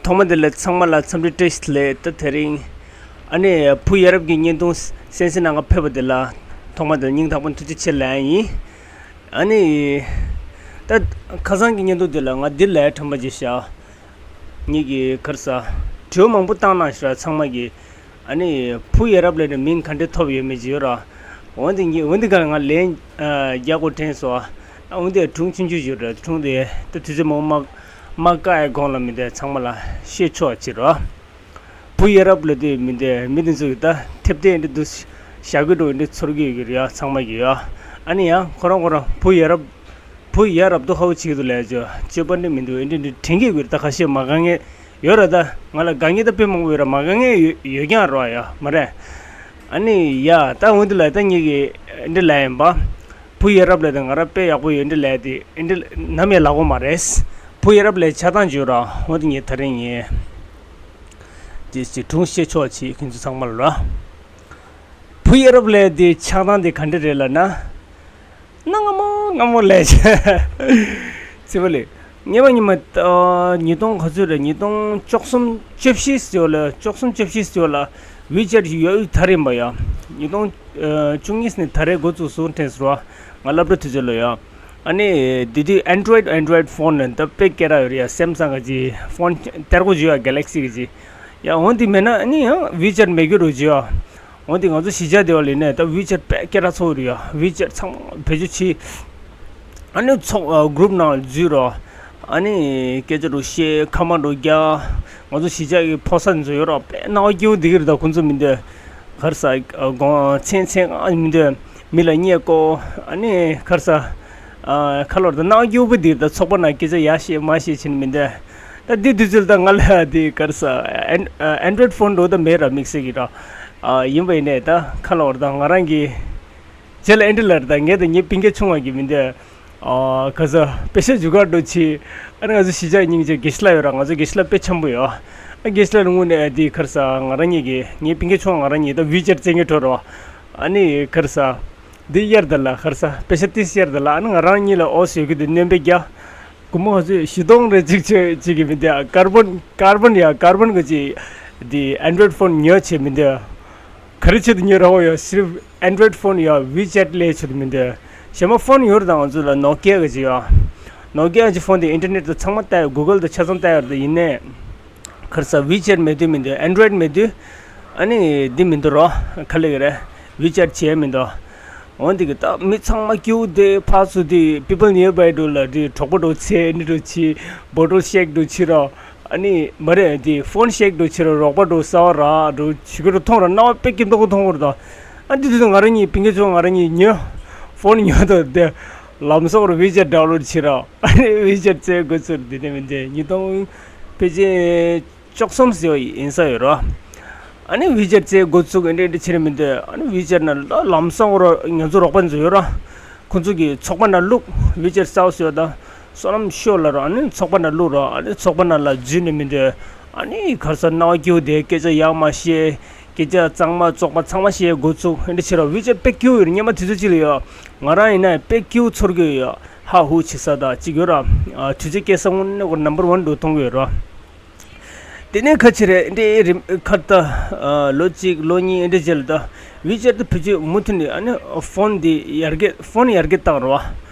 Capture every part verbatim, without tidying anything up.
ཐོག་མ་དེ་ལ་ཚང་མ་ལ་འཚམས་འདྲི་བཀྲ་ཤིས་བདེ་ལེགས། ད་དེ་རིང་ཨ་ནི་བུ་ཡ་རབས་ཀྱི་བརྙན་ཐུང་གསན་གཟིགས་གནང་ག་ཕེབས་པ་དེ་ལ་ཐོག་མ་དེ་ལ་སྙིང་ཐག་པ་ནས་ཐུགས་རྗེ་ཆེ་ལབ་ཡ་ཡིན། ཨ་ནི་ད་ཁ་སང་གི་བརྙན་ཐུང་དེ་ལ་ང་འདི་ལབ་ཡ་དྲན་པ་ཅིག་བཞག་ངེད་ཀྱི་ག་རེ་ཟ། དྲི་བ་མང་པོ་བཏང་གནང་ཤག་ཚང་མ་གིས། ཨ་ནི་བུ་ཡ་རབས་ལབ་ནས་མིང་ག་འདྲ་ཐོབ་ཡོད་མེད་ཅིག་ཡོད་ར། འོན་ཏེ་ངས་འོན་ཏེ་ག་ང་ལན་རྒྱག་དགོས་དྲན་སོང་། ཨ་འོན་ཏེ་སྒྲུང་ཆུང་ཆུང་ཞིག་རེད། སྒྲུང་དེ་ད་དུས་ཚོད་མང་པོ་མ་མ་བཀག་ཡ་གོང་ལ་མི་འདི་ཚང་མ་ལ་བཤད་ཆོག་ཅིག་ར། བུ་ཡ་རབས་ལབ་དུས་མི་འདི་མི་འདི་ཚོ་གི་ད་ཐེབས་ཏེ་འདི་འདུག་ཞག་གི་འགྲོ་འདི་ཚོར་གི་ཡོད་ཀྱི་རེད་ཡ། ཚང་མ་གི་ཡ། ཨ་ནི་ཡ་ཁོ་རང་ཁོ་རང་བུ་ཡ་རབས། བུ་ཡ་རབས་ཏོ་ཧའུ་ཅིག་ཏུ་ལས་ཅོ་ཅོ་པ་འདི་མི་འདུག་འདི་འདི་དྲན་གི་ཡོད་ཀྱི་རེད། ད་ཁ་ཤས་མ་དགའ་མཁན་ཡོད་ར། ད་ང་ལ་དགའ་མཁན་ད་དཔེ་མང་པོ་ཡོད་ར། མ་དགའ་མཁན་ཡོད་ཡོད་ཀྱང་རོ་ཡ་མ་རེད། ཨ་ནི་ཡ་ད་འོན་ཏེ་ལ་ད་ངེད་ཀྱི་འདི་ལ་ཡིན་པ། བུ་ཡ་རབས་ལ་ད་ང་ར་དཔེ་ཡག་པོ་ཡོད་འདི་ལ་དེ་འདི་ནམ་ཡང་ལག་པོ་མ་རེད། བུ་ཡ་རབས་ལ་ཆགས་སྡང་བྱོས་ར། འོན་ཏེ་ངས་ད་རིང་ངས་དེ་ཅི་སྒྲུང་བཤད་ཆོག་ཅིག་ཁྱེད་ཚོ་ཚང་མ་ལ་ར། བུ་ཡ་རབས་ལ་དེ་ཆགས་སྡང་དེ་ག་འདྲ་རེད་ལབ་ན། གནའ་སྔ་མོ་སྔ་མོ་ལས་བྱས། ཙི་བ་ལེ། ཉེ་བ་ཉི་མ་ཉིས་སྟོང་ག་ཚོད་རེད། ཉིས་སྟོང་བཅུ་གསུམ་བཅུ་བཞི་ཟེར་བ་ལ་བཅུ་གསུམ་བཅུ་བཞི་ཟེར་བ་ལ་ཝི་ཅེཊ་ཡོད་ད་རིམ་པ་ཡ། ཉིས་སྟོང་བཅུ་གཉིས་ནས་ད་རེས་འགོ་བཙུགས་སོང་དྲན་སོང་བ། ང་སློབ་གྲྭ་དུས་ཚོད་ལ་ཡ། ཨ་ནི་དེ་དུས་ཨན་ཌོ་རོ་ཡིཌ་ཨན་ཌོ་རོ་ཡིཌ་ཕོན་ནས་ད་དཔེ་སྐད་གྲགས་ཡོད་རེད་ཡ། སེམ་སང་ག་ཅི་ཕོན་སྟེར་གོ་བྱོས་ཡ། གེ་ལེག་སི་གི་ཅི། ཡ་འོན་ཏེ་མེད་ན་ཨ་ནི་ཡང་ཝི་ཅེཊ་མེད་རྒྱུ་རུ་བྱོས་ཡ། འོན་ཏེ་ང་ཚོ་གཞིས་ཆགས་དེ་བ་ལས་ནས་ད་ཝི་ཅེཊ་དཔེ་སྐད་གྲགས་ཚ་བོ་རེད་ཡ། ཝི་ཅེཊ་ཚང་མ་བེད་སྤྱོད་བྱེད། ཨ་ནི་ཚོགས་ཨ་གུ་རུབ་ནང་འཛུལ་རོ། ཨ་ནི་སྐད་ཆ་རུ་བཤད། ཁ་མ་རུ་རྒྱག་ང་ཚོ་གཞིས་ཆགས་ཀྱི་ཕོ་གསར་ཚོ་ཡོད་རོ། དཔེ་སྣང་བ་སྐྱིད་པོ་འདི་གི་རེད། ད་ཁོང་ཚོ་མི་འདོད་གར་ས་དགོང་མཚན་མཚན་ཨ་མི་འདོད་མི་ལ་བརྙས་བཀོ། ཨ་ནི་གར་ས་ཨ་ཁ་ལོར་ད་སྣང་བ་སྐྱིད་པོ་འདི་རེད། ད་ཚོགས་པ་ནང་སྐད་ཆ་ཡག་བཤད་མ་བཤད་བྱེད་ནི་མི་འདོད། ད་འདི་དུས་ཚོད་ད་ང་ལ་འདི་གར་ས་ཨན་ཨན་ཌོ་རོ་ཡིཌ་ཕོན་འགྲོ་ད་མེད་ར། དམིགས་བསལ་གྱི་ར། ཨ་ཡིན་པ་ཡིན་ནས་ད་ཁ་ལོར་ད་ང་རང་གི་རྗེས་ལ་ཨེ་འདྲ་ལ་རེད། ད་ངས་ད་ངའི་སྤུན་ཀྱག་ཆུང་བ་གི་མི་འདོད་ཨ་ག་ས་དཔེ་ཆ་བརྒྱུད་གར་འགྲོ་ཆེ། ཨ་ནི་ང་ཚོ་གཞིས་ཆགས་སྙིང་རྗེ་དགེ་བཤེས་ལགས་ཡོད་ར། ང་ཚོ་དགེ་བཤེས་ལགས་དཔེ་འཆམ་པོ་ཡོད། ཨ་དགེ་བཤེས་ལགས་ནི་དངོས་གནས་ཨ་འདི་གར་ས་ང་རང་ཉིད་ཀྱི་ངའི་སྤུན་ཀྱག་ཆུང་བ་ང་རང་ཉིད་ད་ཝི་ཅེཊ་བཙན་གྱི་འགྲོ་རོ། ཨ་ནི་གར་ས་འདི་གཡར་ད་ལ་གར་ས་དཔེ་ཆ་ཏིས་གཡར་ད་ལ། ཨ་ནི་ང་རང་ཉིད་ལ་ཨོ་ཟེར་གི་འདི་སྣོན་པའི་རྒྱ། སྒོར་མོ་ང་ཚོས་བཞི་སྟོང་རེ་གཅིག་ཆོད་གཅིག་གི་མི་འདི་ཀར་བོན་ཀར་བོན་ཡ་ཀར་བོན་གི་ཅིག་འདི་ཨན་ཌོ་རོ་ཡིཌ་ཕོན་ཉོ་བྱེད་མི་འདི། ག་རེ་ཆེད་དུ་ཉོ་ར་འོ་ཡ། སིརཕ་ཨན་ཌོ་རོ་ཡིཌ་ཕོན་ཡ་ཝི་ཅེཊ་ལས་ཆེད་དུ་མི་འདི། གཞན་མ་ཕོན་ཡོད་རེད། ད་ང་ཚོ་ལ་ནོ་ཀི་ཡ་གི་ཅིག་ཡ། ནོ་ཀི་ཡ་གི་ཕོན་དེ་ཨིན་ཊར་ནེཊ་དང་ཚང་མ་ལྟ་ཡ། གུ་གལ་དང་ཆ་ཚང་ལྟ་ཡ་རེད། ད་ཡིན་ནའི་ག་རེ་ཟ་ཝི་ཅེཊ་མེད་དུས་མི་འདུག་ཨན་ཌོ་རོ་ཡིཌ་མེད་དུས། ཨ་ནི་འདི་མི་འདུག་རོ། ག་ལེ་ག་རེ་ཝི་ཅེཊ་བྱས་མི་འདུག་འོན་ཏེ་གི་ད་མི་ཚང་མ་སྐྱིད་པོ་དེ་ཕར་ཚུར་དེ་པི་པལ་ནིའར་བའི་འགྲོ་ལ་དེ་གྲོགས་པོ་འགྲོ་ཚེ་འདི་འགྲོ་ཆི་བོ་ཊལ་ཤེག་འགྲོ་ཆི་རོ། ཨ་ནི་མ་རེད་དེ་ཕོན་ཤེག་འགྲོ་ཆི་རོ། རོགས་པ་འགྲོ་ས་བ་ར་འགྲོ་ཆི་གི་རོ། མཐོང་ར་སྣང་བ་དཔེ་སྐྱིད་མདོག་མཐོང་གི་རེད་ད། ཨ་འདི་དུས་ང་རང་གཉིས་པིང་ཀེ་ཆོ་ང་རང་གཉིས་ཉོ་ཕོན་ཉོ་ད་དེ་ལམ་སང་རུ་ཝི་ཅེཊ་ཌའོན་ལོཌ་བྱེད་རོགས། ཨ་ནི་ཝི་ཅེཊ་རྩེ་དགོས་ཚུལ་འདི་ནས་མི་འདྲ་ཉིས་སྟོང་ཕལ་ཆེར་བཅུ་གསུམ་ཟེར་བ་ཡིན་ས་ཡོད་རོ། ཨ་ནི་ཝི་ཅེཊ་རྩེ་འགོ་བཙུགས་འདྲེ་འདྲེ་བྱེད་རེ་མི་འདུག་ཨ་ནི་ཝི་ཅེཊ་ནང་ལ་ལམ་སང་རོ་ང་ཚོ་རོགས་པ་ཚོ་ཡོད་རོ། ཁོང་ཚོ་གི་ཚོགས་པ་ནང་བླུག་ཝི་ཅེཊ་གསར་བཟོས་དང་བསོད་ནམས་ཤོར་ལ་རོ། ཨ་ནི་ཚོགས་པ་ནང་བླུག་རོ། ཨ་ནི་ཚོགས་པ་ནང་ལ་འཛུལ་ནས་མི་འདུག་ཨ་ནི་གར་ས་སྣང་བ་སྐྱིད་པོ་དེ་སྐད་ཆ་ཡག་མ་བཤད། སྐད་ཆ་གཙང་མ་བཙོག་པ་ཚང་མ་བཤད་འགོ་ཚུགས་འདྲེ་བྱེད་རོ། ཝི་ཅེཊ་དཔེ་སྐྱིད་པོ་ཡོད་རེད། སྔོན་མ་དུས་ཚོད་ཅིག་ལ་ཡོད། ང་རང་ཡིན་ན་དཔེ་སྐྱིད་པོ་ཚོར་གི་ཡོད། ཧ་ཧུ་བྱེད་ས་དང་ཅིག་ཡོད་ར། ཨ་དུས་ཚོད་སྐྱེལ་ས་དངོས་གནས་ནམ་བར་ཝན་འགྲོ་མཐོང་གི་ཡོད་ར། དེ་ནས་ཁ་ཕྱིར་འདྲེ་རིམ་ཁར་ད་ལོ་གཅིག་ལོ་གཉིས་འདྲེ་རྗེས་ལ་ད་ཝི་ཅེཊ་ད་བེད་སྤྱོད་མུ་མཐུད་ནས་ཨ་ནི་ཕོན་འདི་ཡར་རྒྱས་ཕོན་ཡར་རྒྱས་བཏང་རོ།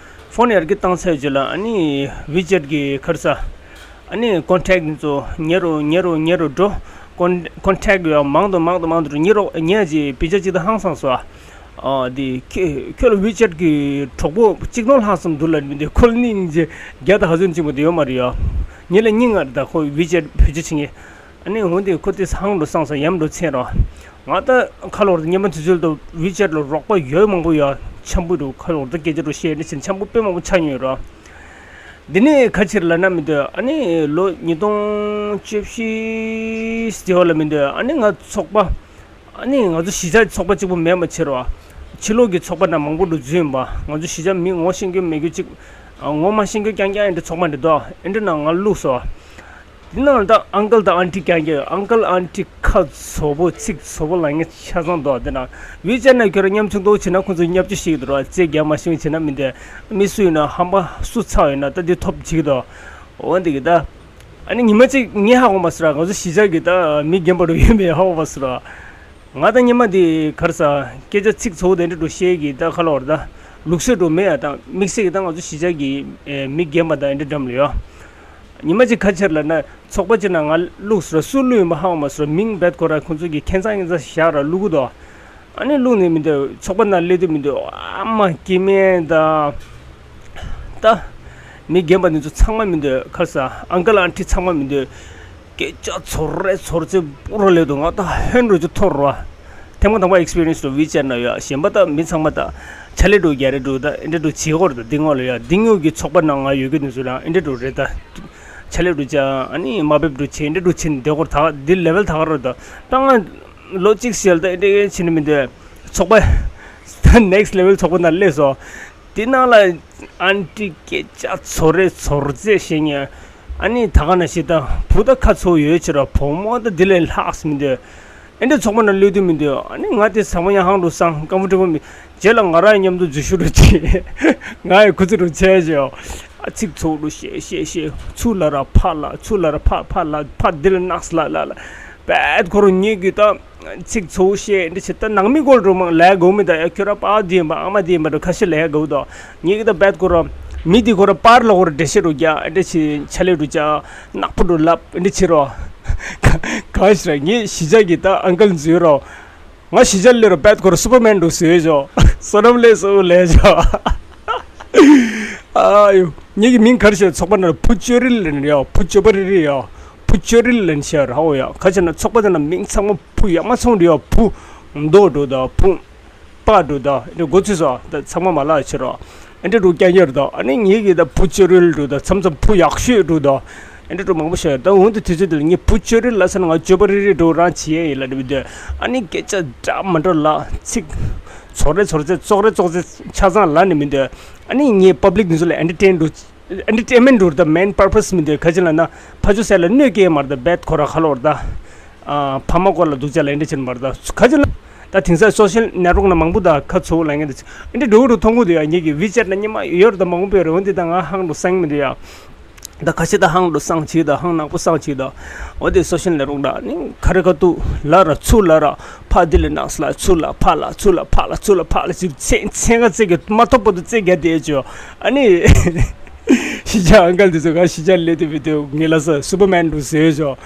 ཕོན་ཡར་རྒྱས་བཏང་ཚར་རྗེས་ལ་ཨ་ནི་ཝི་ཅེཊ་གི་གར་ས་ཨ་ནི་ཀོན་ཊེག་འདི་ཚོ་ཉེ་རུ་ཉེ་རུ་ཉེ་རུ་འགྲོ། ཀོན་ཀོན་ཊེག་ཡང་མང་དུ་མང་དུ་མང་དུ་འགྲོ། ཉེ་རུ་ཉེ་ཅིག་བི་ཅ་ཅིག་ད་ཧང་སང་སོ། ཨ་འདི་ཁྱོད་ཁྱོད་ལ་ཝི་ཅེཊ་གི་གྲོགས་པོ་གཅིག་ནོར་ལྷག་ཙམ་འདུག་ལ་མི་འདི་ཁོ་ལ་སྙིང་རྗེ་རྒྱ་ད་ཧ་ཟོན་གཅིག་མ་དེ་ཡོད་མ་རེད་ཡ། ཉེ་ལ་སྙིང་ངར་ད་ཁོ་ཝི་ཅེཊ་བེད་སྤྱོད་བྱེད་ངེས། ཨ་ནི་འོན་ཏེ་ཁོ་དེ་ཧང་འགྲོ་སང་ས་ཡམ་འགྲོ་ཚེ་རོ། ང་ད་ཁ་ལོར་སྔོན་མ་དུས་ཚོད་དུ་ཝི་ཅེཊ་ལ་རོགས་པ་ཡོད་མང་པོ་ཡོད། འཆམ་པོ་རུ་ཁ་ལོར་ད་སྐད་ཆ་རུ་བཤད་ནི་ཕྱིན་འཆམ་པོ་དཔེ་མང་པོ་ཆགས་ཡོད་རོ། འདི་ནས་ཁ་ཕྱིར་ལ་ན་མི་འདོད། ཨ་ནི་ལོ་ཉིས་སྟོང་བཅུ་བཞི་ཟེར་བ་ལ་མི་འདོད། ཨ་ནི་ང་ཚོགས་པ་ཨ་ནི་ང་ཚོ་གཞིས་ཆགས་ཚོགས་པ་གཅིག་པུ་མེད་མ་ཕྱིར་བ། ཕྱི་ལོགས་ཀྱི་ཚོགས་པ་ན་མང་པོ་འགྲོ་རྒྱུ་ཡིན་པ། ང་ཚོ་གཞིས་ཆགས་མི་ངོ་ཤེས་མཁན་མེད་རྒྱུ་གཅིག་ངོ་མ་ཤེས་མཁན་རྐྱང་རྐྱང་ཡིན་འདྲ་ཚོགས་པ་འདི་འདུག་ཨེ་འདྲ་ན་ང་བླུགས་སོ། དེ་ནང་ད་ཨང་ཀལ་དང་ཨན་ཊི་རྐྱང་རྐྱང་ཡོད། ཨང་ཀལ་ཨན་ཊི་ཁ་བཟོ་པོ་ཚིག་བཟོ་པོ་ལ་ངས་ཆ་ཚང་འདུག་དེ་ན་ཝི་ཅེཊ་ན་ཁྱོད་རང་མཉམ་ཆུང་ཏོག་བྱེད་ན་ཁོང་ཚོ་བརྙས་བཅོས་ཤིག་འདུག་ར། རྩེ་རྒྱ་མ་ཤིང་བྱེད་ན་མི་འདོད། མི་སུ་ཡིན་ན་ཧམ་པ་སུ་ཚ་ཡོད་ན་ད་འདི་ཐོབ་བྱེད་ཀྱི་འདུག་འོ་འདི་གི་ད། ཨ་ནི་ཉི་མ་གཅིག་ངས་ཧ་གོ་མ་སོང་ར། ང་ཚོ་གཞིས་ཆགས་ཀྱི་ད་མི་རྒན་པ་འདྲ་ཡོད་མེད་ཧ་གོ་མ་སོང་ར། ང་ད་སྔོན་མ་དེ་ག་རེ་ཟ། སྐད་ཆ་ཚིག་ཚོ་བོ་དེ་འདྲ་འདྲ་བཤད་ཀྱི་ད་ཁ་ལོ་ར་ད། ལུགས་སྲོལ་འདྲ་མེད་ཡ། ད་དམིགས་བསལ་གྱི་ད་ང་ཚོ་གཞིས་ཆགས་ཀྱི་ཨེ་མི་རྒན་པ་དང་འདི་འདྲ་འགྲམ་ལ་ཡོད། ཉི་མ་གཅིག་ཁ་ཕྱིར་ལ་ན་ཚོགས་པ་གཅིག་ནང་ང་བླུགས་སོང་ར། སུ་བླུགས་ཡིན་པ་ཧ་གོ་མ་སོང་ར། མིང་རྦད་ཁོ་ར་ཁོང་ཚོ་གི་ཁྱད་མཚར་ངན་མཚར་བཞག་ར་བླུགས་གི་འདུག་ཨ་ནི་བླུགས་ནས་མི་འདུག་ཚོགས་པ་ནང་སླེབས་དུས་མི་འདུག་ཨ་མ་སྐྱེ་དམན་དང་། ད། མི་རྒན་པ་འདི་ཚོ་ཚང་མ་མི་འདུག་ག་རེ་ཟ། ཨང་ཀལ་ཨན་ཊི་ཚང་མ་མི་འདུག་སྐད་ཆ་ཚོར་རེ་ཚོར་ཚེ་སྤུ་ར་ལེ་འདུག་ང་ད་ཧོན་རུ་ཅིག་ཐོར་ར། ཐེངས་མ་དང་པོ་ཨེགས་པི་རི་ཡན་སི་འདུག་ཝི་ཅེཊ་ནང་ཡོད། གཞན་པ་ད་མི་ཚང་མ་ད་ཕྱག་ལས་འདྲ་རྒྱག་རེ་འདྲ་ད་ཨེ་འདྲ་འདྲ་བྱེད་ཀྱི་ཡོད་རེད། ད་འདི་སྔོན་ལ་ཡ་འདི་སྔོན་གྱི་ཚོགས་པ་ནང་ང་ཡོད་རྒྱུ་འདི་ཚོ་ལ་ཨེ་འདྲ་འདྲ་རེད། ད་ཕྱག་ལས་འདྲ་བྱས། ཨ་ནི་དམའ་འབེབས་འདྲ་བྱས། ཨེ་འདྲ་འདྲ་བྱས་ནས་བསྡད་ཀྱི་ཡོད་རེད། ད་འདི་ལེ་ཝལ་ད་ག་རེད། ད་ད་ང་ལོ་གཅིག་ཞིག་ལ་ད་ཨེ་འདྲ་བྱས་ནས་མི་འདུག་ཚོགས་པ་ད་ནེག་སི་ཊི་ལེ་ཝལ་ཚོགས་པ་ནང་སླེབས་སོང་། དེ་ནང་ལ་ཨན་ཊི་སྐད་ཆ་ཚོར་རེ་ཚོར་ཚེ་བཤད་མཁན། ཨ་ནི་ད་ག་ནང་བཞིན་ད་བུ་ད་ཁ་ཚོ་བོ་ཡོད་ཕྱིར་ར། བུ་མོ་ད་འདི་ལས་ལྷག་མི་འདུག་ཨེ་འདྲ་ཚོགས་པ་ནང་སླེབས་དུས་མི་འདུག་ཨ་ནི་ང་དེ་ཚང་མ་ཡང་ཧང་དུ་སང་ཀམ་ཕོར་ཊེ་བལ་མི། རྗེས་ལ་ང་རང་མཉམ་དུ་འཛུལ་ཞུགས་འདྲ་བྱས། ང་ཡི་ཁུ་ཚུར་འདྲ་བྱས་བྱས། ཨ་ཚིག་ཚོ་བོ་འདྲ་བཤད་བཤད་བཤད། ཚུར་ལ་ར་ཕར་ལ། ཚུར་ལ་ར་ཕར། ཕར་ལ་ཕར། འདི་ལ་ནགས་ལ་ལ་ལ། རྦད་ཁོ་རང་ཉིད་ཀྱི་ད། ཚིག་ཚོ་བཤད་འདི་བྱེད། ད་ནང་མི་སྐོར་འགྲོ་མང་ལས་དགོས་མི་ད་ཡ། ཁྱོད་ར་པཱ་འདི་ཡིན་པ་ཨ་མ་འདི་ཡིན་པ་འགྲོ་ཁ་ཤས་ལས་དགོས་དོ། ངེད་ཀྱི་ད་རྦད་ཁོ་ར་མི་འདི་ཁོ་ར་པར་ལ་ཁོ་ར་འགྲེལ་བཤད་འགྲོ་རྒྱག་འདི་བྱེད། ཕྱག་ལས་འགྲོ་རྒྱག་ནག་པོ་འགྲོ་ལབ་འདི་བྱེད་རོ། གང་ཞིག་ར་ངས་གཞིས་ཆགས་ཀྱི་ད་ཨང་ཀལ་འཛུལ་རོ། ང་གཞིས་ཆགས་སླེབས་རོ་རྦད་ཁོ་ར་སུ་པར་མན་འགྲོ་བཟོས་ཆོག་བསོད་ནམས་ལས་སུ་ལས་ཆོག་ཨ་ཡོ། ངེད་ཀྱི་མིང་ག་རེ་བྱས། ཚོགས་པ་ནང་བུ་ཅོ་རི་ལ་ཡ། བུ་ཅོ་པ་རི་རི་ཡ། བུ་ཅོ་རི་ལ་ཤར་ཧ་འོ་ཡ། ག་ཅི་ན་ཚོགས་པ་དེ་ན་མིང་ཚང་མ་བུ་ཡ་མ་ཚང་རེད་ཡ། བུ་མདོ་འགྲོ་ད། བུ་པ་འགྲོ་ད། འདི་འགོ་ཚུགས་སོ། ད་ཚང་མ་མ་ལག་ཕྱིར་རོ། ཨེ་འདྲ་འགྲོ་རྐྱང་རྐྱང་རེད་ད། ཨ་ནི་ངེད་ཀྱི་ད་བུ་ཅོ་རི་ལ་འགྲོ་ད། མཚམས་མཚམས་བུ་ཡག་ཤོས་འགྲོ་ད། ཨེ་འདྲ་འགྲོ་མང་པོ་ཤར་ད། འོན་ཏེ་དུས་ཚོད་དེ་ལ་ངས་བུ་ཅོ་རི་ལ་ཟེར་ན་ང་ཅོ་པ་རི་རི་འགྲོ་རང་བྱེད་ཡས་ཡིན་ལ་འདྲ་བི་དུས། ཨ་ནི་སྐད་ཆ་འདྲ་མ་འདྲ་ལ་ཚིག་ཚོར་རེ་ཚོར་ཚེ་ཙོག་རེ་ཙོག་ཚེ་ཆ་ཚང་ལ་ནི་མི་འདུག་ཨ་ནི་ངས་པབ་ལིག་འདི་ཚོ་ལ་ཨེན་ཊར་ཊེན་འགྲོ། ཨེན་ཊར་ཊེན་མེན་འགྲོ་ར་ད། མེན་པར་པས་མི་འདུག་ག་ཅི་ལ་ན་ཕ་ཇོ་སེ་ལ་གནོད་སྐྱེལ་མ་རེད་ད། རྦད་ཁོ་ར་ཁ་ལོ་ར་ད། ཨ་ཕ་མ་སྐོར་ལ་སྡུག་ཅག་ལ་ཨེ་འདྲ་བྱེད་མ་རེད་ད། ག་ཅི་ལ་ད་དེང་སང་སོ་ཤལ་ནེཊ་ཝརཀ་ནང་མང་པོ་ད་ཁ་ཚོ་བོ་ལ་ངས་ད་ཨེ་འདྲ་འགྲོ་འགྲོ་མཐོང་གི་འདུག་ཡ། ངེད་ཀྱི་ཝི་ཅེཊ་ནང་སྔོན་མ་ཡོད་རེད་ད། མང་པོ་ཡོད་རེད། འོན་ཏེ་ད་ང་ཧང་འགྲོ་སང་མི་འདུག་ཡ། ད་ཁ་ཤས་ད་ཧང་འགྲོ་སང་བྱེད་ད། ཧང་ནག་པོ་སང་བྱེད་ད། འོ་དེ་སོ་ཤལ་ནེཊ་ཝརཀ་ནང་ནི་ཁ་རི་ཁ་ཐུག་ལ་ར་ཚུར་ལ་ར་ཕ་འདི་ལ་ནགས་ལ་ཚུར་ལ་ཕ་ལ་ཚུར་ལ་ཕ་ལ་ཚུར་ལ་ཕ་ལ་ཅིག་ཚེ་ཚེ་ག་ཚེ་ག་མ་ཐོབ་པ་དུ་ཚེ་ག་དེ་ཅོ། ཨ་ནི་གཞིས་ཆགས་ཨང་ཀལ་དེ་ཚོ་ག་གཞིས་ཆགས་སླེབས་དུས་བི་དེ་ངེད་ལ་ས་སུ་པར་མན་འདྲ་བཟོས་ཅོ།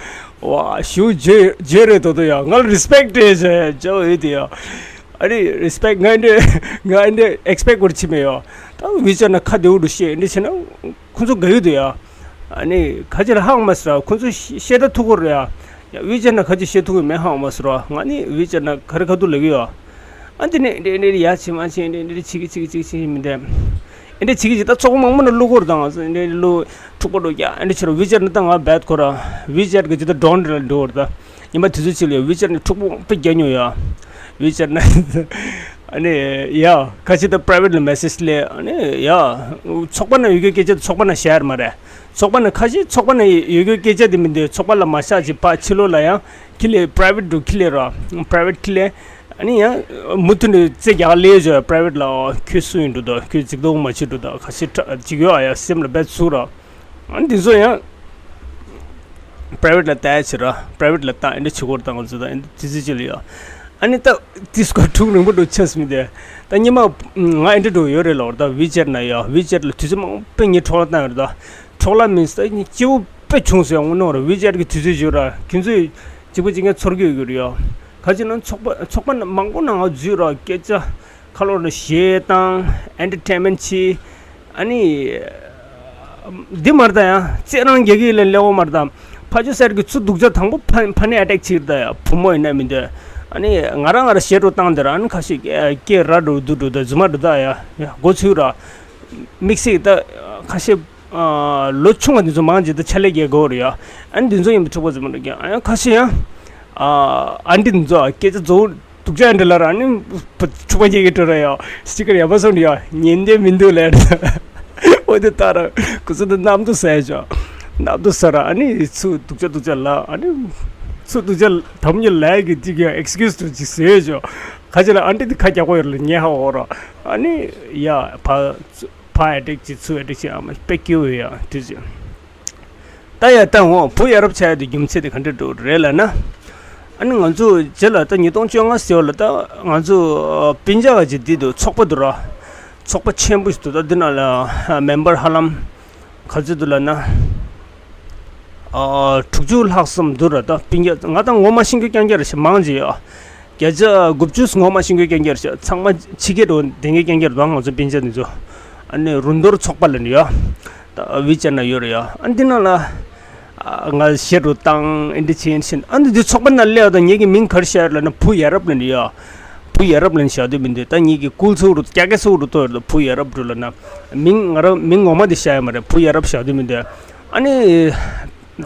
ཝ་ཞུ་བརྗོད་བརྗོད་རེད་དོ་དོ་ཡ། ང་ལ་རི་སི་པེག་སྤྲད་ཅོ་ཅོ་ཡོད་དེ་ཡ། ཨ་རེ་རི་སི་པེག་ང་འདྲ་ང་འདྲ་ཨེག་སི་པེག་གོར་ཆི་མེད་ཡོ། ད་ཝི་ཅེཊ་ནང་ཁ་བདེ་བོ་འདྲ་བཤད་འདྲ་བྱས་ན་ཁོ་ཚོ་དགའ་ཡོད་དུ་ཡ། ཨ་ནི་ཁ་ཅིག་ལ་ཧང་མ་སི་ར་ཁོ་ཚོ་ཤ་ཤ་ད་ཐུག་གོ་རེད་ཡ། ཡ་ཝི་ཅེཊ་ནང་ཁ་ཅིག་བཤད་ཐུབ་ཀྱི་མེད་ཧང་མ་སི་ར། ང་ནི་ཝི་ཅེཊ་ནང་ཁ་རི་ཁ་ཐུག་ལབ་ཀྱི་ཡོ། ཨ་འདི་ནས་འདྲ་འདྲ་ཡ་ཆི་མ་ཆི་འདྲ་འདྲ་ཆི་གི་ཆི་གི་ཆི་གི་ཆི་མི་འདྲ། འདྲ་ཆི་གི་ཆི་ད་ཚོགས་མང་པོ་ནང་བླུག་གོ་རེད་ད། ང་ཚོ་འདྲ་བླུག་འཁྲུག་པ་འགྲོ་རྒྱ་འདྲ་ཆི་ར། ཝི་ཅེཊ་ནང་ད་ང་རྦད་ཁོ་ར་ཝི་ཅེཊ་གི་ཇི་ལྟར་ཌོན་འདྲ་འགྲོ་རེད་ད། ཉི་མ་དུས་ཚོད་ཅིག་ལ་ཝི་ཅེཊ་ནས་འཁྲུག་པ་དཔེ་རྒྱག་མྱོང་ཡ། ཝི་ཅེཊ་ནས་ཨ་ནི་ཡ་ཁ་ཤས་ད་པ་རའི་ཝེཊ་ལ་མེ་སེཇ་སླེབས། ཨ་ནི་ཡ་ཚོགས་པ་ནང་ཡོད་རྒྱུའི་སྐད་ཆ་དེ་ཚོགས་པ་ནང་ཤེར་མ་རེད། ཚོགས་པ་ནང་ཁ་ཤས་ཚོགས་པ་ནང་ཡོད་རྒྱུའི་སྐད་ཆ་དེ་མི་འདུག་ཚོགས་པ་ལ་མ་བཞག་ཅིག་ཕར་ཕྱི་ལོགས་ལ་ཡང་ཁྱི་ལས་པ་རའི་ཝེཊ་འགྲོ་ཁྱི་ལས་ར་པ་རའི་ཝེཊ་ཁྱི་ལས། ཨ་ནི་ཡང་མུ་མཐུད་ནས་རྩེ་རྒྱག་ལས་བྱོས་པ་རའི་ཝེཊ་ལ། ཨོ་ཁྱོད་སུ་ཡིན་འགྲོ་དོ། ཁྱོད་ཅིག་ཏུ་མ་བྱེད་འགྲོ་དོ། ཁ་ཤས་ཅིག་ཡོད་ཨ་ཡ་སེམས་ལ་རྦད་ཚུགས་ར། ཨ་ནི་འདི་ཚོ་ཡང་པ་རའི་ཝེཊ་ལ་བལྟ་ཡ་བྱེད་ར། པ་རའི་ཝེཊ་ལ་བཏང་ཨེ་འདྲ་བྱེད་དགོས་རེད་ད། ང་ཚོ་ད་ཨེ་འདྲ་དེ་ཚོ་ཅིག་ལ་ཡོད། ཨ་ནི་ད་དེ་སྐོར་ཐུགས་རིང་པོ་འགྲོ་ཆགས་མི་དེ། ད་སྔོན་མ་ང་ཨེ་འདྲ་འགྲོ་ཡོད་རེད་ལོ། ད་ཝི་ཅེཊ་ནང་ཡོད། ཝི་ཅེཊ་ལ་དུས་ཚོད་མང་པོ་ངས་འཕྲོ་བརླག་བཏང་ཡོད་རེད་ད། འཕྲོ་བརླག་མིན་ད་ངས་སྐྱིད་པོ་དཔེ་བྱུང་ཟེར་དངོས་གནས་རེད། ཝི་ཅེཊ་གི་དུས་ཚོད་བརྗོད་ར་ཁྱེད་ཚོས་གཅིག་པ་གཅིག་རྐྱང་ཚོར་གི་ཡོད་རེད་ཡ། ག་ཅི་ན་ཚོགས་པ་ཚོགས་པ་མང་པོ་ནང་ང་འཛུལ་ར་སྐད་ཆ་ཁ་ལོ་ནས་གཞས་བཏང་ཨེན་ཊར་ཊེན་མེན་ཊི་བྱེད། ཨ་ནི་འདི་མ་རེད་ད་ཡ། རྩེད་རང་རྒྱག་གི་ལས་སླ་བོ་མ་རེད་ད། ཕ་ཇོ་སེ་གི་ཚུར་སྡུག་ཅག་དང་པོ་ཕ་ཕ་ནི་ཨ་ཊེག་བྱེད་ཀྱི་རེད་ད་ཡ། བུ་མོ་ཡིན་ན་མི་འདོད། ཨ་ནི་ང་རང་ང་རང་གཞས་འདྲ་བཏང་དེ་ར། ཨ་ནི་ཁ་ཤས་སྐད་སྐད་ར་འདྲ་འདུག་འདྲ་ད་རྫུན་མ་འདྲ་ད་ཡ། ཡ་འགོ་ཚུགས་ར། དམིགས་བསལ་ད་ཁ་ཤས་ཨ་ལོ་ཆུང་བ་འདི་ཚོ་མང་ཆེ་ད་ཕྱག་ལས་རྒྱག་གི་ཡོད་རེད་ཡ། ཨ་ནི་འདི་ཚོ་ཡིན་པ་འཁྲུག་པ་རྫུན་མ་འདྲ་རྒྱག་ཨ་ཡ་ཁ་ཤས་ཡ། ཨ་ཨ་འདི་འདི་ཚོ་སྐད་ཆ་རྫོགས། སྡུག་ཅག་འདྲ་ལ་ར་ནི་འཁྲུག་པ་སྐྱེ་གི་འགྲོ་ར་ཡ། སྤྱི་ཀར་ཡག་པོ་སོང་ཡ། ཉན་བདེ་མི་འདུག་ལས། འོ་དེ་ལྟར་ཁོ་ཚོ་ད་གནམ་དུ་ཟ་ཡ་ཅོ། གནམ་དུ་ཟ་ར། ཨ་ནི་ཚུར་སྡུག་ཅག་སྡུག་ཅག་ལ། ཨ་ནི་ཚུར་སྡུག་ཅག་དམ་ཉེ་ལས་གི་ཅིག་ཡ་ཨེག་སི་ཀིའུ་སི་འདྲ་ཅིག་ཟེར་ཅོ། ཁ་ཅིག་ལ་ཨ་འདྲ་དེ་ཁ་རྒྱག་པོ་ཡོད་ལ་ཉེ་ཧ་འོ་ར། ཨ་ནི་ཡ་ཕ་ཕ་ཨ་ཊེག་ཅིག་ཚུར་ཨ་ཊེག་ཅིག་ཨ་མ་དཔེ་སྐྱིད་པོ་ཡ་དེ་ཅིག་ད་ཡ་ད་འོ་བུ་ཡ་རབས་ཆགས་ཡ་དེ་རྒྱུ་མཚན་དེ་ག་འདྲ་འགྲོ་རེད་ལབ་ན། ཨ་ནི་ང་ཚོ་རྗེས་ལ་ད་ཉིས་སྟོང་བཅོ་ལྔ་ཟེར་བ་ལ་ད་ང་ཚོ་སྤུན་ཀྱག་ག་ཅིག་འདི་འདུག་ཚོགས་པ་འདུག་ར། ཚོགས་པ་ཆེན་པོ་ཞིག་འདུག་ད་འདི་ནང་ལ་མེམ་བར་ཧ་ལམ་ག་ཚོད་འདུག་ལབ་ན། ཨ་དྲུག་ཅུ་ལྷག་ཙམ་འདུག་ར། ད་སྤུན་ཀྱག་ང་ད་ངོ་མ་ཤེས་མཁན་རྐྱང་རྐྱང་རེད་ཤག་མང་ཆེ་ཡོད། བརྒྱ་ཆ་དགུ་བཅུ་ངོ་མ་ཤེས་མཁན་རྐྱང་རྐྱང་རེད་ཤག་ཚང་མ་ཕྱི་རྒྱལ་འགྲོ་བསྡད་མཁན་རྐྱང་རྐྱང་རེད། ད་ང་ཚོ་སྤུན་ཀྱག་འདི་ཚོ་ཨ་ནི་རུ་འདོར་ཚོགས་པ་ལབ་ནི་ཡོད། ད་ཝི་ཅེཊ་ནང་ཡོད་རེད་ཡ། ཨ་འདི་ནང་ལ་ང་གཞས་རུ་བཏང་ཨེ་འདྲ་བྱེད་ཡིན་ཕྱིན། ཨ་འདི་འདི་ཚོགས་པ་ནང་སླེབས་ཡ་ད་ངེད་ཀྱི་མིང་ག་རེ་བཞག་ཡོད་ལབ་ན་བུ་ཡ་རབས་ལབ་ནི་ཡོད། བུ་ཡ་རབས་ལབ་ནི་བཞག་འདོད་མི་འདུག་ད་ངེད་ཀྱི་ཀུལ་ཚུགས་རུ་རྒྱ་སྐད་ཚུགས་རུ་ཐོག་ཡོད་ད། བུ་ཡ་རབས་འགྲོ་ལབ་ན་མིང་ང་རང་མིང་ངོ་མ་འདི་བཞག་ཡོད་མ་རེད། བུ་ཡ་རབས་བཞག་འདོད་མི་འདུག་ཨ་ནི།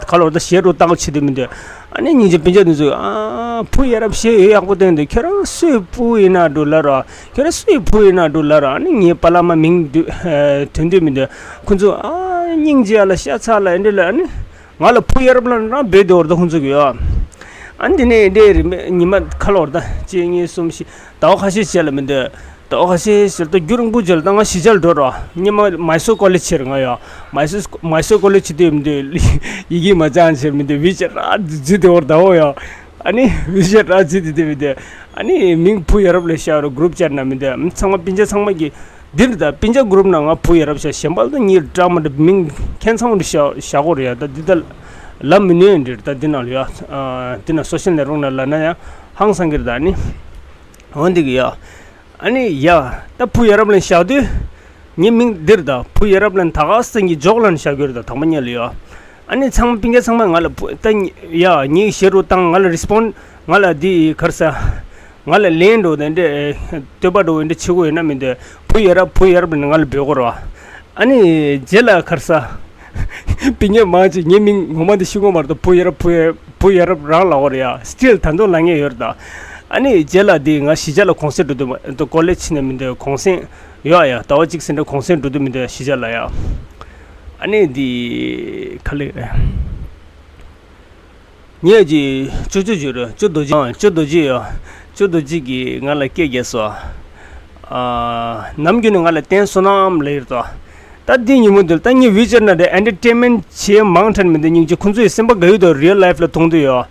ཁ་ལོར་ད་གཞས་རུ་བཏང་བྱེད་དུ་མི་འདོད། ཨ་ནི་སྙིང་རྗེ་སྤུན་ཀྱག་འདི་ཚོས་ཨ་བུ་ཡ་རབས་གཞས་ཡོད་ཡག་པོ་བཏོན་འདུག་ཁྱོད་རང་སུའི་བུ་ཡིན་ན་འགྲོ་ལ་ར། ཁྱོད་རང་སུའི་བུ་ཡིན་ན་འགྲོ་ལ་ར། ཨ་ནི་ངའི་པ་ལགས་མ་མིང་འདོན་འདོད་མི་འདོད། ཁོ་ཚོ་ཨ་སྙིང་རྗེ་ཡ་ལ་ཤ་ཚ་ལ་ཨེ་འདྲ་ལ། ཨ་ནི་ང་ལ་བུ་ཡ་རབས་ལ་རང་འབོད་དེ་བར་ད་ཁོ་ཚོ་གི་ཡོད། ཨ་ནི་དེ་ནས་འདྲ་རེད་མེད་ཉི་མ་ཁ་ལོར་ད་གཅིག་གཉིས་གསུམ་བཞི་ཟླ་བ་ཁ་ཤས་བྱས་ལ་མི་འདོད། ད་ཨོ་ཁ་ཤས་ཟེར་ད་རྒྱུན་རིང་པོ་བྱས་ལ་ད་ང་གཞིས་ཆགས་ལ་འགྲོ་རོགས། སྔོན་མ་མའི་སོར་ཀོ་ལེ་ཇི་བྱས་རེད་ང་ཡ། མའི་སོར་མའི་སོར་ཀོ་ལེ་ཇི་བྱེད་དུས་མི་འདུག་ཡི་གེ་མ་སྦྱངས་བྱས་མི་འདུག་ཝི་ཅེཊ་ར་བརྫིས་དེ་བར་ད་ཨོ་ཡ། ཨ་ནི་ཝི་ཅེཊ་ར་བརྫིས་དེ་དེ་མི་འདུག་ཨ་ནི་མིང་བུ་ཡ་རབས་ལ་བཞག་རོགས། གུ་རུབ་ཅེཊ་ནང་མི་འདུག་ཚང་མ་སྤུན་ཀྱག་ཚང་མ་གི་འདིར་ད་སྤུན་ཀྱག་གུ་རུབ་ནང་ང་བུ་ཡ་རབས་བཞག་གཞན་པ་ལ་ད་ངའི་འདྲ་མི་འདྲ་མིང་ཁྱད་མཚར་པོ་འདྲ་བཞག་བཞག་གོ་རེད་ཡ། ད་འདི་ད་ལབ་མི་ནུས་འདིར་ད་འདི་ནང་ལ་ཡ། འདི་ནང་སོ་ཤལ་ནེཊ་ཝརཀ་ནང་ལབ་ན་ཡ་ཧང་སང་གི་རེད་ད་ཨ་ནི། འོ་འདི་གི་ཡ། ཨ་ནི་ཡ། ད་བུ་ཡ་རབས་ལ་བཞག་དུས། ངའི་མིང་འདིར་ད་བུ་ཡ་རབས་ལ་ད་ག་སེང་གི་འཇོག་ལ་བཞག་གི་རེད་ད་དང་པོ་ཉིད་ལ་ཡ། ཨ་ནི་ཚང་མ་སྤུན་ཀྱག་ཚང་མ་ང་ལ་བུ་ད་ཡ་ངའི་གཞས་རུ་བཏང་ང་ལ་རི་སི་པོན་ང་ལ་འདི་ག་རེ་ཟ། ང་ལ་ལན་འགྲོ་དེ་འདྲ་བསྟོད་པ་འགྲོ་འདི་འདྲ་བྱེད་དགོས་ཡོད་ན་མི་འདུག་བུ་ཡ་རབས་བུ་ཡ་རབས་ལ་ང་ལ་འབོད་དགོས་རེད་བ། ཨ་ནི་རྗེས་ལ་ག་རེ་ཟ། སྤུན་ཀྱག་མང་ཆེ་ངའི་མིང་ངོ་མ་འདི་ཤེས་ཀྱི་མ་རེད་ད། བུ་ཡ་རབས་བུ་ཡ་བུ་ཡ་རབས་རང་ལབ་ཀྱི་རེད་ཡ། སི་ཊིལ་ད་དུང་ལབ་མཁན་ཡོད་རེད་ད། ཨ་ནི་རྗེས་ལ་འདི་ང་གཞིས་ཆགས་ལ་གུང་སེང་འགྲོ་དུས་མ་གཏོགས་ཀོ་ལེ་ཇི་ནས་མི་འདུག་གུང་སེང་ཡོད་ཡ། ཟླ་བ་གཅིག་ཟིན་འདྲ་གུང་སེང་འགྲོ་དུས་མི་འདུག་གཞིས་ཆགས་ལ་ཡ། ཨ་ནི་འདི་ག་ལེ་རེད། ངས་ཀྱི་ཅོ་ཅོ་བརྗོད་རེད། ཅོ་རྡོ་རྗེ་ཨང་ཅོ་རྡོ་རྗེ་ཡ། ཅོ་རྡོ་རྗེ་གིས་ང་ལ་སྐད་རྒྱབ་སོང་། ཨ། ནམ་རྒྱུན་ནས་ང་ལ་བསྟན་བསོད་ནམས་ལབ་ཡོད་དོ། ད་འདི་ཉིན་མོ་འདིར་ད་ངས་ཝི་ཅེཊ་ནང་དེ་ཨེན་ཊར་ཊེན་མེན་ཊི་བྱེད་མང་དྲགས་མི་འདུག་སྙིང་རྗེ། ཁོང་ཚོ་ཡི་སེམས་པ་དགའ་ཡོད་དོ། རི་ཡལ་ལའིཕ་ལ་མཐོང་དུས་ཡོ།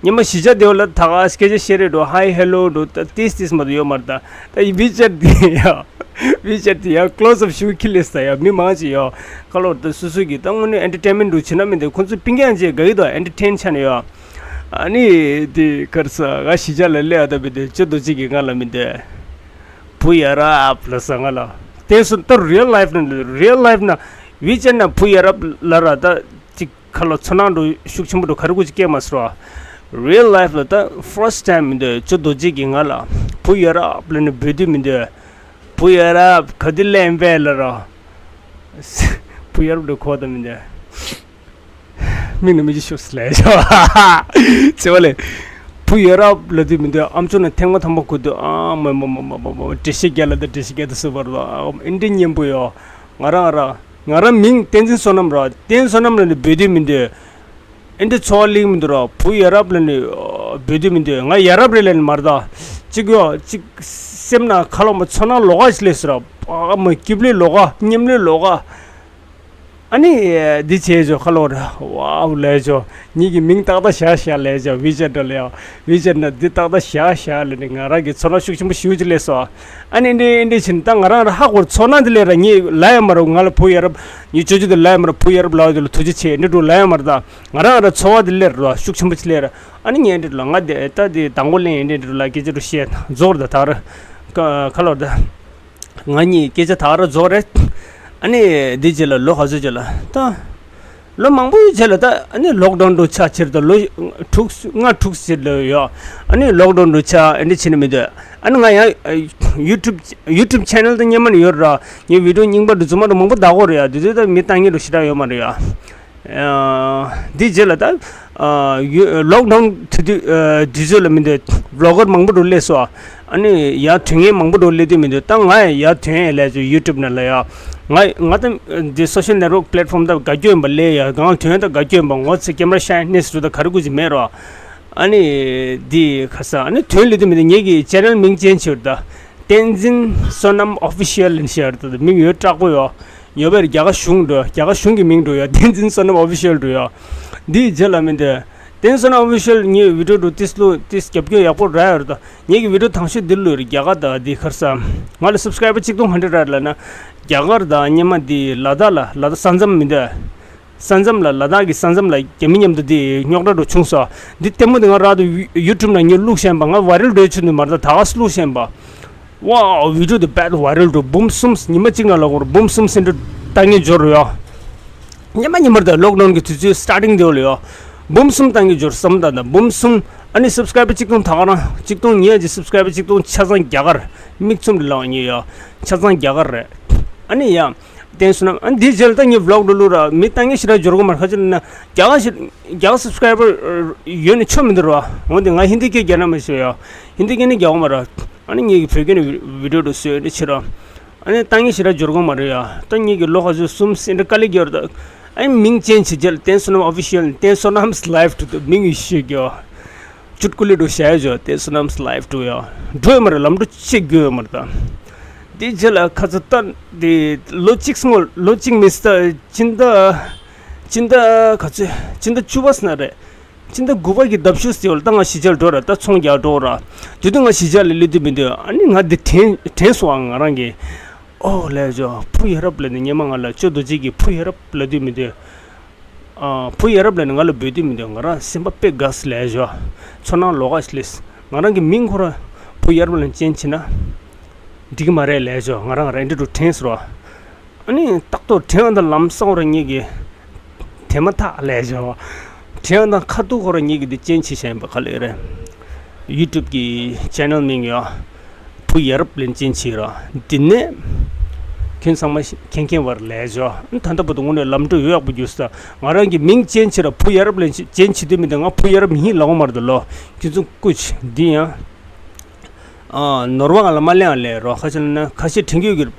ཉི་མ་གཞིས་ཆགས་དེ་བ་ལ་ད་ག་སྐད་ཆ་བཤད་རེས་འགྲོ་ཧའི་ཧེ་ལོ་འགྲོ་ད་ཏིས་ཏིས་མ་གཏོགས་ཡོད་མ་རེད་ད། ད་ཡི་ཝི་ཅེཊ་དེ་ཡ། ཝི་ཅེཊ་དེ་ཡ་ཀློ་སི་ཨབ་ཞུ་ཁྱི་ལས་ས་ཡ་མི་མང་ཆེ་ཡོ། ཁ་ལོར་ད་སུ་སུ་གི་ད་དངོས་གནས་ཨེན་ཊར་ཊེན་མེན་ཊི་འགྲོ་བྱེད་ན་མི་འདུག་ཁོང་ཚོ་སྤུན་ཀྱག་ཅེས་དགའ་ཡོད་དོ་ཨེན་ཊར་ཊེན་ཆ་ནས་ཡོ། ཨ་ནི་དེ་གར་ས་ང་གཞིས་ཆགས་ལ་སླེབས་ཨ་ད་བི་དེ་ཅོ་རྡོ་རྗེ་གིས་ང་ལ་མི་འདོད། བུ་ཡ་རབས་ལབ་ས་ང་ལ། དེ་སུ་ད་རི་ཡལ་ལའིཕ་ན་རི་ཡལ་ལའིཕ་ན་ཝི་ཅེཊ་ན་བུ་ཡ་རབས་ལབ་ར་ད་ཅིག་ཁ་ལོ་ཚོར་སྣང་འགྲོ་ཤུགས་ཆེན་པོ་འགྲོ་ག་རེ་གུ་ཅིག་སྐྱེས་མ་སོང་བ། རི་ཡལ་ལའིཕ་ལ་ད་ཕར་སི་ཊི་ཊེམ་མི་འདོད་ཅོ་རྡོ་རྗེ་གིས་ང་ལ་བུ་ཡ་རབས་ལབ་ནས་འབོད་དུས་མི་འདོད། བུ་ཡ་རབས་ག་དུས་ལེན་པས་ལབ་ར། བུ་ཡ་རབས་ལ་གོ་ད་མི་འདོད། མིག་ནས་མིག་ཆུ་ཤོར་སི་ལས་ཤོ། ཚེ་བ་ལས། བུ་ཡ་རབས་ལབ་དུས་མི་འདོད་ཨམ་ཅོག་ནས་ཐེངས་མ་ཐམ་པ་གོ་དུས་ཨ་མ་མ་མ་འགྲེལ་བཤད་རྒྱག་ལ་ད་འགྲེལ་བཤད་རྒྱག་ད་སུ་བར་ལ་ཨེ་འདྲ་སྙན་པོ་ཡོ། ང་རང་ར་ང་རང་མིང་བསྟན་འཛིན་བསོད་ནམས་ར་བསྟན་བསོད་ནམས་ལབ་ནས་འབོད་དུས་མི་འདོད། ཨེ་འདྲ་ཚོར་བ་སླེབས་མི་འདུག་ར་བུ་ཡ་རབས་ལབ་ནས་འབོད་དུས་མི་འདོད་ང་ཡ་རབས་རེད་ལབ་ནས་མ་རེད་ད། གཅིག་ཡོ་གཅིག་སེམས་ནང་ཁ་ལོ་མ་ཚོར་སྣང་ལོགས་ཀ་ཞིག་སླེབས་སོང་ར་ཨ་མ་སྐྱིབ་ལེ་ལོགས་ཀ་སྙེམས་ལེ་ལོགས་ཀ་ཨ་ནི། འདི་བྱས་ཆོག་ཁ་ལོར། ཝའོ་ལས་ཆོག་ངེད་ཀྱི་མིང་ཏག་ཏག་བཞག་བཞག་ལས་ཆོག་ཝི་ཅེཊ་འདྲ་ལས་ཡ། ཝི་ཅེཊ་ན་འདི་ཏག་ཏག་བཞག་བཞག་ལས་ནི་ང་རང་གི་ཚོར་སྣང་ཤུགས་ཆེན་པོ་ཞེ་པོ་ཅིག་སླེབས་སོང་། ཨ་ནི་འདི་འདི་བྱས་ནི་ད་ང་རང་ར་ཧ་གོ་ཚོར་སྣང་འདི་ལས་ར་ངས་ལབ་ཡ་མ་རེད་ང་ལ་བུ་ཡ་རབས། ངའི་ཅོ་ཅོ་འདི་ལབ་ཡ་མ་རེད་བུ་ཡ་རབས་ལབ་ཡ་འདི་ལ་ཐུགས་རྗེ་ཆེ་འདི་འདྲ་ལབ་ཡ་མ་རེད་ད། ང་རང་ར་ཚོར་བ་འདི་སླེབས་ར་ཤུགས་ཆེན་པོ་ཅིག་སླེབས་ར། ཨ་ནི་ངས་འདི་ལ་ང་འདི་ད་འདི་དང་པོ་ལན་འདི་འདི་ལ་སྐད་ཆ་འདྲ་བཤད་རྫོགས་ར་ད་ད་ར། ཁ་ལོར་ད། ང་གཉིས་སྐད་ཆ་ད་ག་རང་རྫོགས་རེད། ཨ་ནི་འདི་རྗེས་ལ་ལོ་ག་ཚོད་རྗེས་ལ་ད། ལོ་མང་པོའི་རྗེས་ལ་ད་ཨ་ནི་ལོག་ཌའུན་འགྲོ་ཆ་ཕྱིར་ད་ལོ་དྲུག་ལྔ་དྲུག་ཟེར་ལོ་ཡོད། ཨ་ནི་ལོག་ཌའུན་འགྲོ་ཆ་ཨ་ནི་བྱེད་ནི་མི་འདུག་ཨ་ནི་ང་ཡང་ཡུ་ཊུབ་ཡུ་ཊུབ་ཆེ་ནལ་ད་སྔོན་མ་ནས་ཡོད་ར། ངའི་བི་ཌིའོ་རྙིང་པ་འདྲ་རྫུན་མ་འདྲ་མང་པོ་ལྟ་གོ་རེད་ཡ། དེ་དུས་ད་མི་ལྟ་མཁན་འདྲ་ཞེ་དྲག་ཡོད་མ་རེད་ཡ། འདི་རྗེས་ལ་ད་ལོག་ཌའུན་དེ་དུས་དུས་ཚོད་ལ་མི་འདུག་ཝི་ལོག་གར་མང་པོ་འགྲོ་སླེབས་སོང་། ཨ་ནི་ཡར་ཐོན་མཁན་མང་པོ་འགྲོ་སླེབས་དུས་མི་འདུག་ད་ང་ཡང་ཡར་ཐོན་ཡས་ལས་ཚོ་ཡུ་ཊུབ་ནང་ལ་ཡ། ང་ང་ད་འདི་སོ་ཤལ་ནེཊ་ཝརཀ་པི་ལེཊ་ཕོམ་ད་དགའ་སྐྱོ་ཡིན་པ་ལས་ཡ་གང་ཐོན་ད་དགའ་སྐྱོ་ཡིན་པ་ངོ་ཚ་ཀེ་མ་ར་ཤའི་ནེས་རུ་ད་ག་རེ་དགོས་ཀྱི་མེད་རོ། ཨ་ནི་འདི་ཁ་ས་ཨ་ནི་ཐོན་སླེབས་དུས་མི་འདུག་ངེད་ཀྱི་ཆེ་ནལ་མིང་ཅེན་ཇི་བྱས་ད། བསྟན་འཛིན་བསོད་ནམས་ཨོ་ཕི་ཤལ་ལབ་ནས་བྱས་ད་མིང་ཡོད་དྲག་པོ་ཡོད། ཡོད་པའི་རྒྱ་གར་གཞུང་འགྲོ། རྒྱ་གར་གཞུང་གི་མིང་འགྲོ་ཡ། བསྟན་འཛིན་བསོད་ནམས་ཨོ་ཕི་ཤལ་འགྲོ་ཡ། འདིའི་རྗེས་ལ་མི་འདི། བསྟན་འཛིན་བསོད་ནམས་ཨོ་ཕི་ཤལ་ངའི་བི་ཌིའོ་འགྲོ་ཏིས་ལུ་ཏིས་རྒྱབ་སྐྱོར་ཡག་པོ་རག་ཡོད་རེད་ད། ངེད་ཀྱི་བི་ཌིའོ་དང་ཤོས་འདི་ལུས་རྒྱ་གར་དང་འདི་ཁར་ས། ང་ལ་སབ་སི་ཀ་རའི་བར་གཅིག་སྟོང་ཧན་ཌེ་རེད་ལ་ན། རྒྱ་གར་དང་སྙེ་མ་འདི་ལ་དྭགས་ལ་ལ་དྭགས་ས་མཚམས་མི་འདི། ས་མཚམས་ལ་ལ་དྭགས་ཀྱི་ས་མཚམས་ལ་རྒྱ་མི་མཉམ་དུ་འདི་རྙོག་དྲ་འགྲོ་བྱུང་སོ། འདི་ལྟད་མོ་འདི་ང་རག་ཏུ་ཡུ་ཊུབ་ནང་ངས་བླུགས་ཤེས་པ། ང་ཝའི་རལ་འགྲོ་ཆུ་འདི་མ་རེད་ད། ད་ག་སེ་བླུགས་ཤེས་པ། ཝའོ། བི་ཌིའོ་འདི་དཔེ་ཝའི་རལ་འགྲོ། འབུམ་གསུམ། ཉི་མ་གཅིག་ནང་ལ་འགོར་འབུམ་གསུམ་སེ་འདྲ་ལྟ་ངན་འབྱོར་ཡོད། ཉི་མ་ཉི་མར་ད་ལོག་ཌའུན་གྱི་དུས་ཚོད་སི་ཊར་ཊིང་དེ་ལ་ཡོད། འབུམ་གསུམ་ལྟ་ངན་འབྱོར་བསམ་ད་ད་འབུམ་གསུམ། ཨ་ནི་སབ་སི་ཀ་རའི་བར་གཅིག་སྟོང་ད་ག་རང་གཅིག་སྟོང་ཉིས་བརྒྱ་ཀྱི་སབ་སི་ཀ་རའི་བར་གཅིག་སྟོང་ཆ་ཚང་རྒྱ་གར། མིག་བཙུམ་རེ་ལའོ་ཉེ་ཡོད། ཆ་ཚང་རྒྱ་གར་རེད། ཨ་ནི་ཡ། བསྟན་བསོད་ནམས། ཨ་ནི་འདིའི་རྗེས་ལ་ད་ངས་བི་ལོག་འགྲོ་ལུགས་ར་མི་ལྟ་ངན་ཞེ་དྲག་འབྱོར་གི་མ་རེད། ཁ་ཅིག་ན་རྒྱ་གར་ཞེ་རྒྱ་གར་སབ་སི་ཀ་རའི་བར་ཡོད་ནི་ཆོ་མི་འདུག་ར། འོན་ཏེ་ང་ཧིན་དི་སྐད་རྒྱག་ན་མ་ཤེས་ཡ། ཧིན་དི་སྐད་ནི་རྒྱག་གི་མ་རེད། ཨ་ནི་ངེད་ཀྱི་བོད་སྐད་ནས་བི་ཌིའོ་འགྲོ་བཟོས་ནི་ཕྱིར་ར། ཨ་ནི་ལྟ་ངན་ཞེ་དྲག་འབྱོར་གི་མ་རེད་ཡ། ད་ངེད་ཀྱི་ལོ་ག་ཚོད་གསུམ་སེ་འདྲ་དཀའ་ལས་རྒྱག་རེད་ད། ཨ་ནི་མིང་ཅན་བྱེད་རྗེས་ལ་བསྟན་བསོད་ནམས་ཨོ་ཕི་ཤལ། བསྟན་བསོད་ནམས་ལའིབ་ཊུ་མིང་ཡི་ཤེས་རྒྱུ། ཅུད་ཀུ་ལི་འགྲོ་བྱས་ཡོད། བསྟན་བསོད་ནམས་ལའིབ་ཊུ་ཡ། འགྲོ་ཡོད་མ་རེད། ལམ་འགྲོ་བྱེད་དགོས་ཡོད་མ་རེད་ད། དེ་རྗེས་ལ་ཁ་ཚ་ལྟ་དེ་ལོ་གཅིག་སྔོན། ལོ་གཅིག་མིན་ད་སྤྱི་ཟླ་སྤྱི་ཟླ་ག་ཚོད་སྤྱི་ཟླ་བཅུ་པ་ཟེར་ན་རེད། སྤྱི་ཟླ་དགུ་པ་གི་ཟླ་མཇུག་ཟེར་བ་ལ་ད་ང་གཞིས་ཆགས་འགྲོ་ར། ད་ཚོང་རྒྱག་འགྲོ་ར། དེ་དུས་ང་གཞིས་ཆགས་ལ་སླེབས་དུས་མི་འདུག་ཨ་ནི་ང་འདི་དྲན་དྲན་སོང་ཨ། ང་རང་གི་ཨོ་ལས་ཇོ་བུ་ཡ་རབས་ལ་ནི་སྙེ་མ་ང་ལ་ཅོ་རྡོ་རྗེ་གི་བུ་ཡ་རབས་ལབ་དུས་མི་འདུག་ཨ། བུ་ཡ་རབས་ལ་ནི་ང་ལ་འབོད་དུས་མི་འདུག་ང་རང་སེམས་པ་དཔེ་དགའ་སི་ལས་ཇོ། ཚོར་སྣང་ལོགས་ཀ་ཞིག་ལས། ང་རང་གི་མིང་ཁོ་ར་བུ་ཡ་རབས་ལ་ནི་ཅན་བྱེད་ན་འགྲིག་གི་མ་རེད་ལས་ཇོ། ང་རང་རང་འདྲི་རུ་དྲན་སོང་ར། ཨ་ནི་རྟག་ཏུ་དྲན་ཡང་ད་ལམ་སང་ར་ངེད་ཀྱི་དྲན་མ་ཐག་ལས་བྱ་བ། དྲན་ཡང་ད་ཁ་ཐུག་ཁོ་ར་ངེད་ཀྱི་འདི་ཅན་བྱེད་བཞིན་པ་ག་ལེ་རེད། ཡུ་ཊུབ་ཀྱི་ཅེ་ནལ་མིང་ཡོད། བུ་ཡ་རབས་ལ་ནི་ཅན་བྱེད་ར། འདི་ནས་ཁྱོད་ཚང་མ་མཁྱེན་མཁྱེན་པ་རེད་ལས་བྱ་བ། ད་ལྟ་བར་དུ་དངོས་གནས་ལམ་འགྲོ་ཡོད་ཡག་པོ་རྒྱུགས་ས། ང་རང་གི་མིང་ཅན་བྱེད་ར། བུ་ཡ་རབས་ལ་ནི་ཅན་བྱེད་དུས་མི་འདི་ང་བུ་ཡ་རབས་ཡིན་ལབ་ཡོད་མ་རེད་ལོ། ཁྱོད་ཚོ་སྐུ་མཁྱེན། འདི་ཡང་ཨ། ནོར་བ་ང་ལ་མ་གླེང་ལས་རོགས། ཁ་ཆེ་ན་ཁ་ཤས་དྲན་གྱི་ཡོད་ཀྱི་རེད།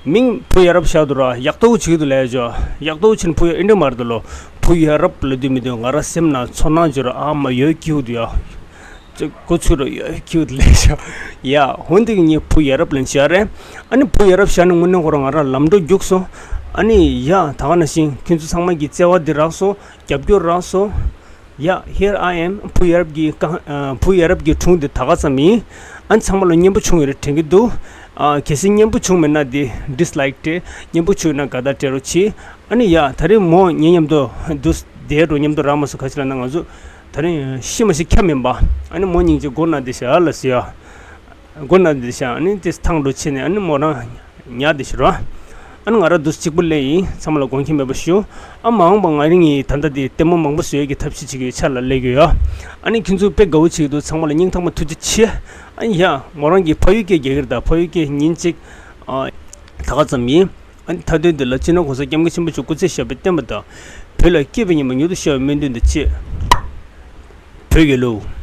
མིང་བུ་ཡ་རབས་བཞག་འདུག་ར། ཡག་ཏོ་བྱེད་ཀྱི་འདུག་ལས་ཇོ། ཡག་ཏོ་བྱེད་ན་བུ་ཡ་ཨེ་འདྲ་མ་རེད་ལོ། བུ་ཡ་རབས་ལབ་དུས་མི་འདུག་ང་རང་སེམས་ནང་ཚོར་སྣང་བྱོས་ར། ཨ་མ་ཡོད་ཀྱི་འདུག་ཡ། ཅིག་གོ་ཚུལ་ར་ཡོད་ཀྱི་འདུག་ལས་ཇོ། ཡ། འོན་ཏེ་ངས་བུ་ཡ་རབས་ལ་ནི་བྱ་རེད། ཨ་ནི་བུ་ཡ་རབས་བཞག་ནས་དངོས་གནས་ཁོ་རང་ང་རང་ལམ་འགྲོ་རྒྱུགས་སོང་། ཨ་ནི་ཡ། ད་ག་ནང་བཞིན་ཁྱོད་ཚོ་ཚང་མ་གི་བརྩེ་བ་འདི་རག་སོང་། རྒྱབ་སྐྱོར་རག་སོང་། ཡ། Here I am། བུ་ཡ་རབས་ཀྱི་རྐང་། ཨ། བུ་ཡ་རབས་ཀྱི་སྒྲུང་འདི་ད་ག་ཙམ་ཡིན། ཨ་ནི་ཚང་མ་ལ་སྙན་པོ་བྱུང་ཡོད་རེད་དྲན་གྱི་འདུག་ཨ། གལ་སྲིད་སྙན་པོ་བྱུང་མེད་ན་འདི་ཌིས་ལའིག་སྤྲད། སྙན་པོ་བྱུང་ན་དགའ་རྟགས་སྤྲད་རོགས་གྱིས། ཨ་ནི་ཡ། ད་རེས་མོ་ངའི་མཉམ་དུ་འདུག་བསྡད་འགྲོ། མཉམ་དུ་རག་མ་སོང་། ག་ཅི་ལབ་ན་ང་ཚོ་ད་རེས་ཤི་མ་ཤི་ཁྱབ་མིན་པ། ཨ་ནི་མོ་སྙིང་རྗེ་མགོ་ན་བསྡད་ཤག་ལ་ཟེར་ཡ། མགོ་ན་བསྡད་ཤག་ཨ་ནི་དེ་ཐང་འགྲོ་ཕྱིན་ནས་ཨ་ནི་མོ་རང་ཉལ་བསྡད་ཤག་ར། ཨ་ནི་ང་རང་འདུག་གཅིག་པུ་སླེབས་ཡིན། ཚང་མ་ལ་དགོངས་འགལ་མེད་པ་ཞུ། ཨ། མ་འོངས་པ་ང་རང་གིས་ད་ལྟ་དེ་ལྟད་མོ་མང་པོ་བཟོ་ཡས་ཀྱི་ཐབས་ཤེས་བྱེད་ཀྱི་ཡོད། ཆ་ལ་སླེབས་ཀྱི་ཡོད། ཨ་ནི་ཁྱེད་ཚོ་དཔེ་དགའ་བོ་བྱེད་ཀྱི་འདུག་ཚང་མ་ལ་སྙིང་ཐག་པ་ཐུགས་རྗེ་ཆེ། ཨ་ནི་ཡ། མོ་རང་གིས་ཕ་ཡུལ་སྐད་རྒྱག་གི་རེད་ད། ཕ་ཡུལ་སྐད་ཉིན་གཅིག་ཨ། ད་ག་ཙམ་ཡིན། ཨ་ནི་མཐའ་དོན་འདི་ལ་སྤྱི་ནོར་༸གོང་ས་༸སྐྱབས་མགོན་ཆེན་པོ་མཆོག་སྐུ་ཚེ་ཞབས་པད་བརྟན་པ་དང་། བོད་ལ་སྐྱིད་པའི་ཉི་མ་མྱུར་དུ་ཤར་བའི་སྨོན་འདུན་དང་བཅས། བོད་རྒྱལ་ལོ།